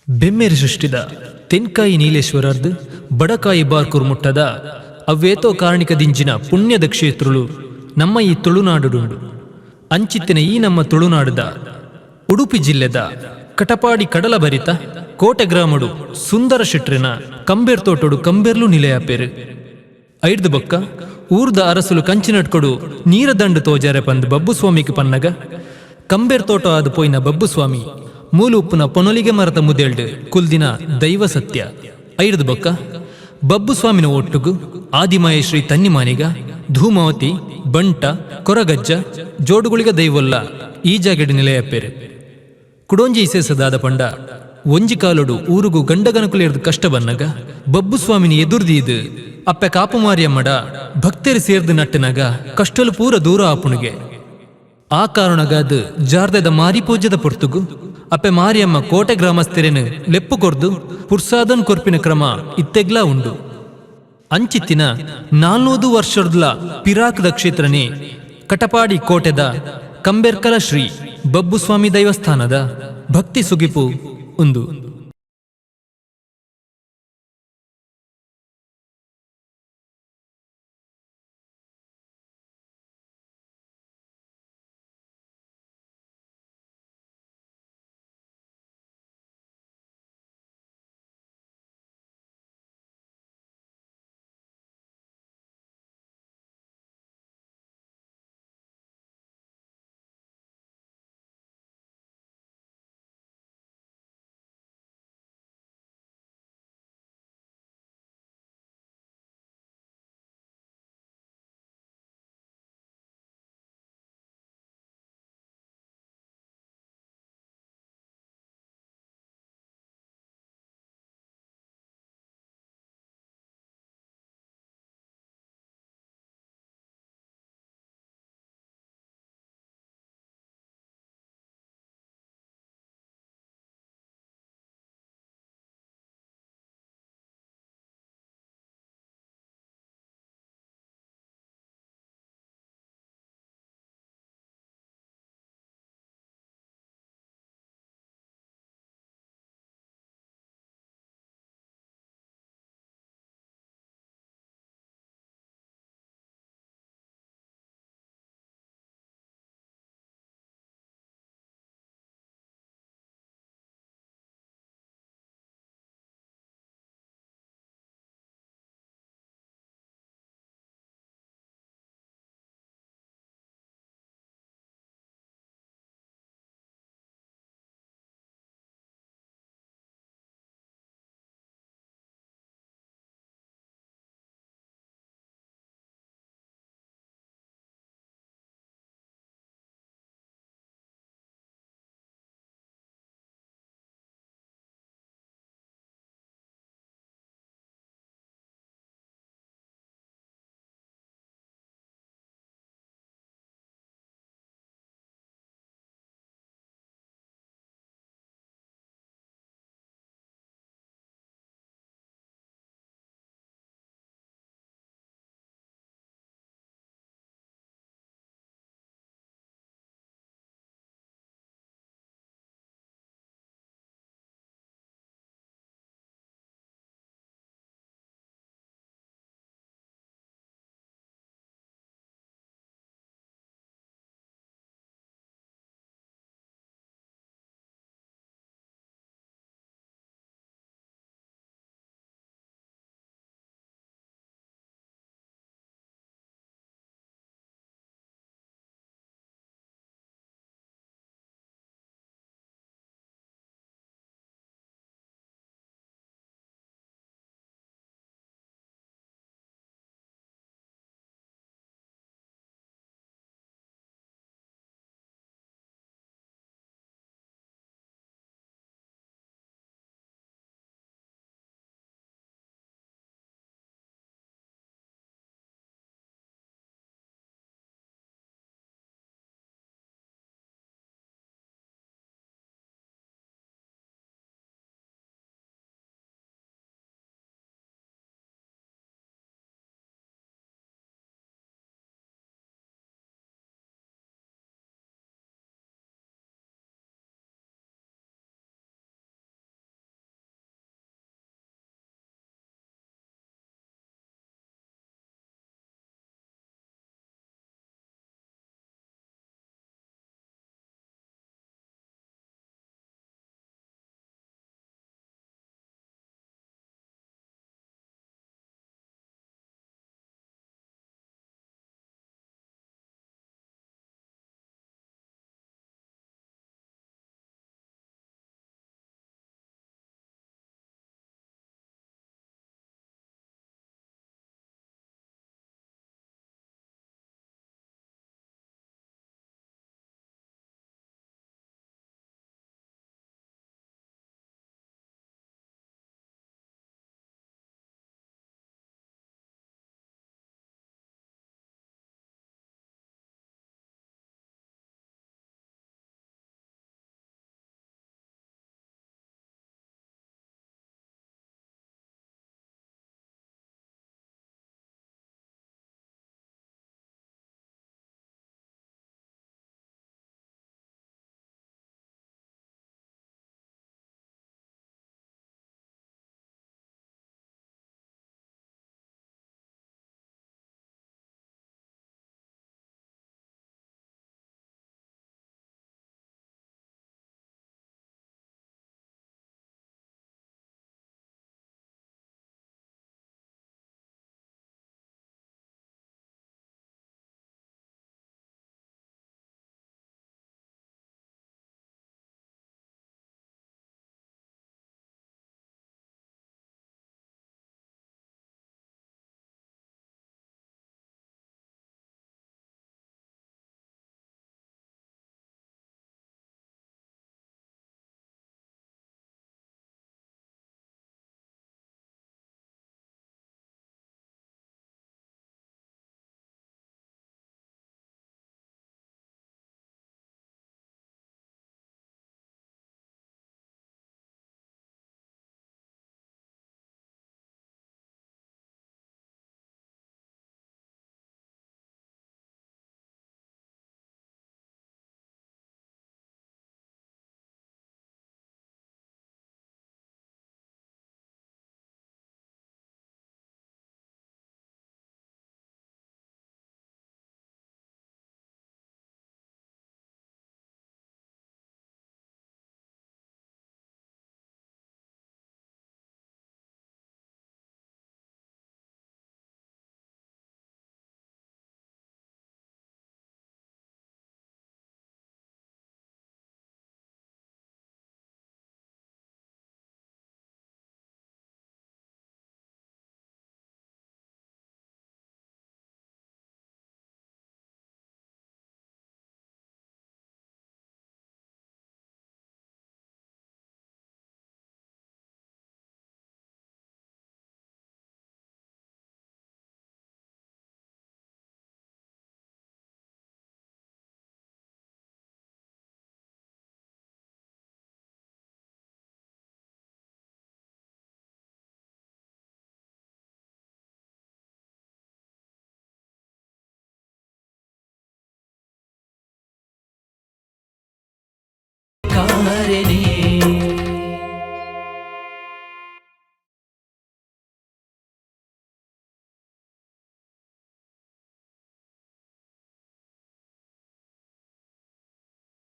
ಬೆಮ್ಮೆರ್ ಸೃಷ್ಟಿದ ತೆನ್ಕಾಯಿ ನೀಲೇಶ್ವರರ್ದ್ ಬಡಕಾಯಿ ಬಾರ್ಕೂರ್ ಮುಟ್ಟದ ಅವ್ವೇತೋ ಕಾರಣಿಕ ದಿಂಜಿನ ಪುಣ್ಯದ ಕ್ಷೇತ್ರಲು ನಮ್ಮ ಈ ತುಳುನಾಡುಡುಂಡು. ಅಂಚಿತ್ತಿನ ಈ ನಮ್ಮ ತುಳುನಾಡುದ ಉಡುಪಿ ಜಿಲ್ಲೆದ ಕಟಪಾಡಿ ಕಡಲ ಬರಿತ ಕೋಟೆ ಗ್ರಾಮಡು ಸುಂದರ ಶೆಟ್ರೆನ ಕಂಬೆರ್ ತೋಟೊಡು ಕಂಬೆರ್ಲು ನಿಲೆಯಾಪೆರ್. ಐಡ್ದ್ ಬೊಕ್ಕ ಊರ್ದ ಅರಸುಲು ಕಂಚಿನಡ್ಕೊಡು ನೀರ ದಂಡ್ ತೋಜಾರೆ ಪಂದ್ ಬಬ್ಬುಸ್ವಾಮಿಗ್ ಪನ್ನಗ ಕಂಬೆರ್ ತೋಟೊ ಆದ್ ಪೋಯಿನ ಬಬ್ಬುಸ್ವಾಮಿ ಮೂಲು ಉಪ್ಪುನ ಪೊನೊಲಿಗೆ ಮರತ ಮುದೆಲ್ಡ್ ಕುಲ್ದಿನ ದೈವ ಸತ್ಯ. ಐಡ್ದ್ ಬೊಕ್ಕ ಬಬ್ಬುಸ್ವಾಮಿನ ಒಟ್ಟುಗು ಆದಿಮಾಯೆ ಶ್ರೀ ತನ್ನಿಮಾನಿಗ, ಧೂಮಾವತಿ, ಬಂಟ, ಕೊರಗಜ್ಜ, ಜೋಡುಗುಳಿಗ ದೈವೊಲ್ಲ ಈ ಜಾಗೆಡ್ ನಿಲೆಯಾಪೆರ್. ಕುಡೊಂಜಿ ಇಸೇಸ ದಾದ ಪಂಡ ಒಂಜಿ ಕಾಲೊಡು ಊರುಗು ಗಂಡಗನಕುಲೆರ್ದ್ ಕಷ್ಟ ಬನ್ನಗ ಬಬ್ಬುಸ್ವಾಮಿನ್ ಎದುರು ದೀದ್ ಅಪ್ಪೆ ಕಾಪು ಮಾರಿಯಮ್ಮಡ ಭಕ್ತೆರ್ ಸೇರ್ದ್ ನಟ್ಟ್ ನಗ ಕಷ್ಟೊಲು ಪೂರ ದೂರ ಆಪುಂಡುಗೆ. ಆ ಕಾರಣಗಾದ್ ಜಾರ್ದೆದ ಮಾರಿಪೂಜೆದ ಪೊರ್ತುಗು ಅಪ್ಪೆ ಮಾರಿಯಮ್ಮ ಕೋಟೆ ಗ್ರಾಮಸ್ಥೆರೆನ್ ಲೆಪ್ಪು ಕೊರ್ದು ಪುರ್ಸಾದನ್ ಕೊರ್ಪಿನ ಕ್ರಮ ಇತ್ತೆಗ್ಲಾ ಉಂಡು. ಅಂಚಿತ್ತಿನ ನಾಲ್ನೂದು ವರ್ಷರ್ದ್ಲ ಪಿರಾಕ್ದ ಕ್ಷೇತ್ರನೇ ಕಟಪಾಡಿ ಕೋಟೆದ ಕಂಬೆರ್ಕಲ ಶ್ರೀ ಬಬ್ಬುಸ್ವಾಮಿ ದೈವಸ್ಥಾನದ ಭಕ್ತಿ ಸುಗಿಪು ಉಂದು. ಮಾರೆ.